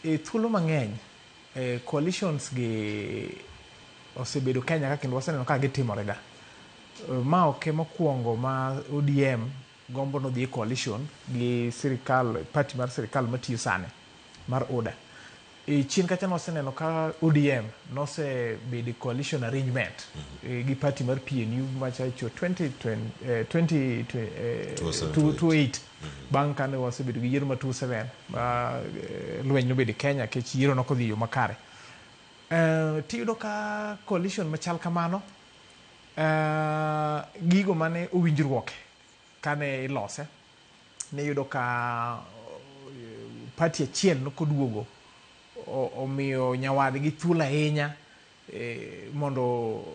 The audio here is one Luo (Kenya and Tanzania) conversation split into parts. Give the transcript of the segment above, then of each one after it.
E thuolo mang'eny coalitions gi osebedo Kenya ka kendo waseneno ka gitimore ga. Ma ok e mokwongo ma ODM gombo nodhi e coalition gi sirikal, party mar sirikal matiyo sani mar UDA. E chien kacha nwaseneno ka ODM nosebedo e coalition arrangement gi party mar PNU machacho 20 2008 bang' kane wasebedo gi yiero ma 27 ma lweny nobedo e Kenya kech yiero nokodhi e yo makare. Tiyudo ka coalition machal kamano, gigo mane owinjruok kane ilose, niyudo ka party achiel nokoduogo omiyo nyawadgi thuolo ahinya mondo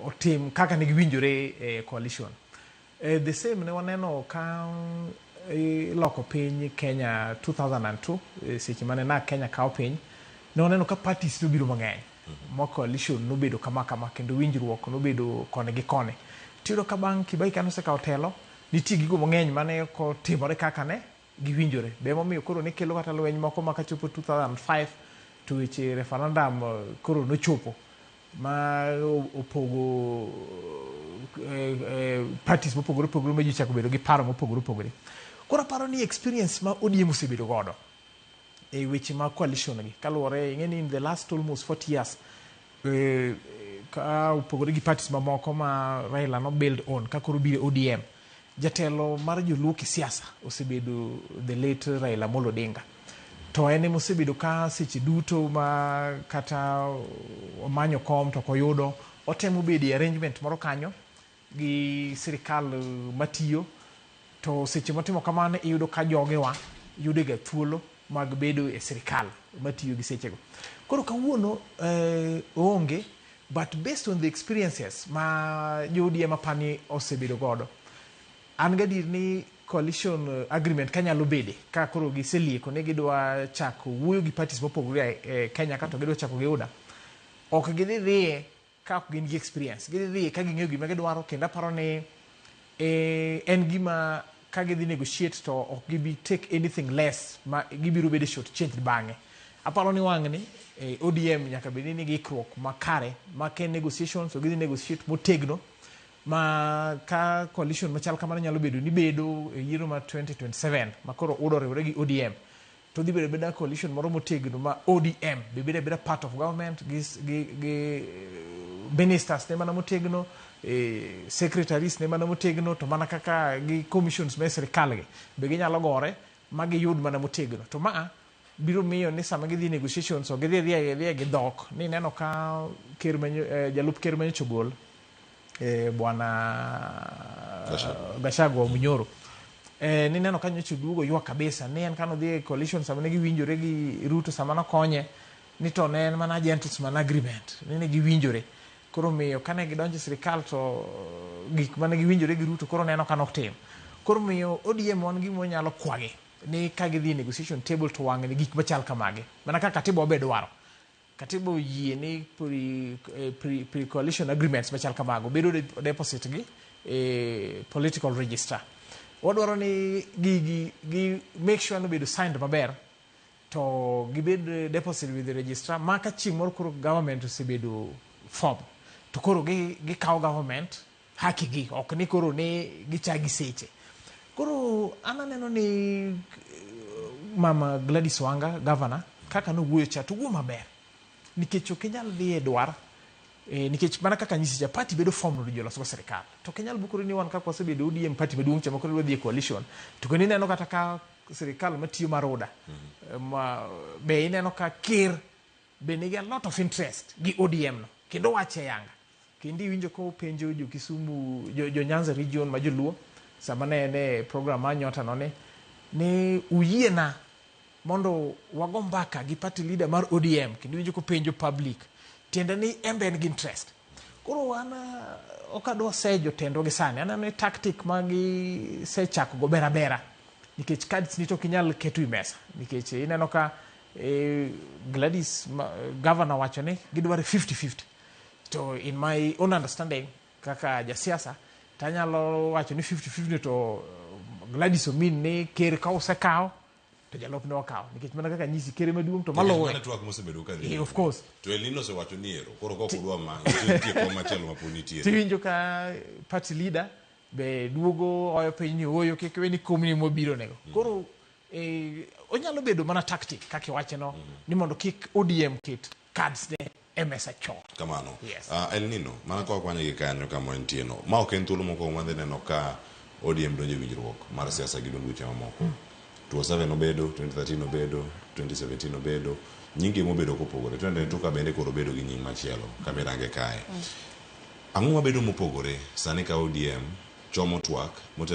otim kaka ne giwinjore e coalition. The same ne waneno ka iloko piny Kenya 2002, seche mane NARC Kenya kawo piny, ne waneno ka parties nobiro mang'eny ma coalition nobedo kama kama kendo winjruok nobedo koni gi koni. Tiyudo ka bang' Kibaki kane osekawo telo, nitie gigo mang'eny mane ok otimore kaka ne giwinjore. Be emomiyo koro ne kelo kata lweny moko ma kachopo 2005 to weche referendum koro nochopo ma opogo parties mopogore opogore ma ji ochako bedo gi paro mopogore opogore. Koro aparo ni experience ma ODM osebedo godo e weche mag coalition gi kaluwore, ing'e ni in the last almost 40 years, ka opogore gi parties mamoko ma Raila no build on ka koro biro ODM, jatelo mar joluo kisiasa osebedo the late Raila Amolo Odinga. To en ema osebedo ka seche duto ma kata omanyo kom to ok oyudo, otemo bedo e arrangement moro kanyo gi sirikal matiyo. To seche motimo kamano, iyudo ka jogewa yudo ga thuolo mag bedo e sirikal matiyo gi sechego. Koro kawuono oonge, but based on the experiences ma jo ODM apani osebedo godo, an gadier ni coalition agreement kanyalo bede ka koro giselieko ni gidwa chako wuoyo gi parties mopogore e Kenya ka to gidwa chako gi UDA, ok gidhi dhiye ka ok gin gi experience. Gidhi dhiye ka ging'eyo gima gidwaro, kendo aparo ni en gima ka gidhi negotiate to ok gibi take anything less ma gibiro bedo short changed bang'e. Aparo ni wang'ni ODM nyaka bed ni nigi ikruok makare ma ka en negotiations to gidhi negotiate motegno ma ka coalition machal kamano nyalo bedo ni bedo e yiero mar 2027 ma koro UDA oriwore gi ODM, to dhi bedo abeda coalition moro motegno ma ODM be bedo abeda part of government gi ministers ne mana motegno, secretaries ne mana motegno, to mana kaka gi commissions ma e sirikal gi be ginyalo gore ma giyud mana motegno. To ma biro miyo ni sama gidhi negotiations, ok gidhi adhiya adhiya gi dhok ni ineno ka ker manyo, jalup ker manyocha ogol, bwana Gachagua Munyoro, nineno ka nyocha oduogo ywak kabisa ni en kanodhi e coalition sama ne giwinjore gi Ruto, sama nokonye ni to ne en mana gentleman agreement ni ne giwinjore. Koro miyo kane gidonjo e sirikal to gik mane giwinjore gi Ruto koro neno ka nok tim. Koro miyo ODM wan gima wanyalo kwagi ni ka gidhi e negotiation table to wang'ni gik machal kamagi mana kaka katiba wabe dwaro. Katiba oyie ni pre coalition agreements machal kamago bedo deposit gi e political register. Wadwaro ni gigi gi make sure ni obedo signed maber to gibed deposit with the registrar, ma ka chieng' moro koro government osebedo form to koro gikawo government haki gi, ok ni koro ni gichagi seche. Koro an aneno ni mama Gladys Wanga, governor, kaka nowuoyo cha to owuoyo maber, nikech ok inyal dhi e dwar nikech mana kaka nyisi cha, party bedo form mondo ji olosgo sirikal, to ok inyal bukori ni wan kaka wasebedo ODM party maduong' cha ma koro idwa dhi e coalition, to kendo ineno kata ka sirikal matiyo mar UDA ma, be ineno ka ker be nigi a lot of interest gi ODM no kendo wache yanga. Kendo iwinjo ka openjo jo Kisumu, jo Nyanza region ma joluo, sama ne en e program mar Nyota no ni uyiena mondo wago mbaka gi party leader mar ODM, kendo iwinjo kopenjo public, tiende ni en be en gi interest. Koro an ok adwa seyo jotendwa gi sani, aneno ni tactic ma gisechako go ber abera, nikech cards ni to ok inyal keto e mesa, nikech ineno ka Gladys governor wacho ni gidwaro 50-50. To in my own understanding kaka jasiasa, tanyalo wacho ni 50-50 to Gladys omin ni ker ka osekawo to to jalupne okawo nikech mana kaka nyisi kere maduong' to Nikech maluwe mano twak mosebedo ka dhi Eh, of course. To El Nino osewacho ni ero koro kok udwa ma nitie kom machielo ma pod nitiere. Tiwinjo ka party leader be duogo oyo piny ni ooyo kik we ni komni mobiro nego. Koro onyalo bedo mana tactic kaka iwache no ni mondo kik ODM ket cards ne e mesa chon. Kamano. Yes. El Nino, mana ka wakwanye gi kanyo kama entie no, ma ok en thuolo mokwongo madhi neno ka ODM donjo e winjruok mar siasa gi duond buche mamoko. 2007 obedo, 2013 obedo, 2017 obedo, nyinge mobedo kopogore. 2022 ka bende koro obedo gi nying machielo kama irange kae. Ang'o mabedo mopogore sani ka ODM chomo twak motelo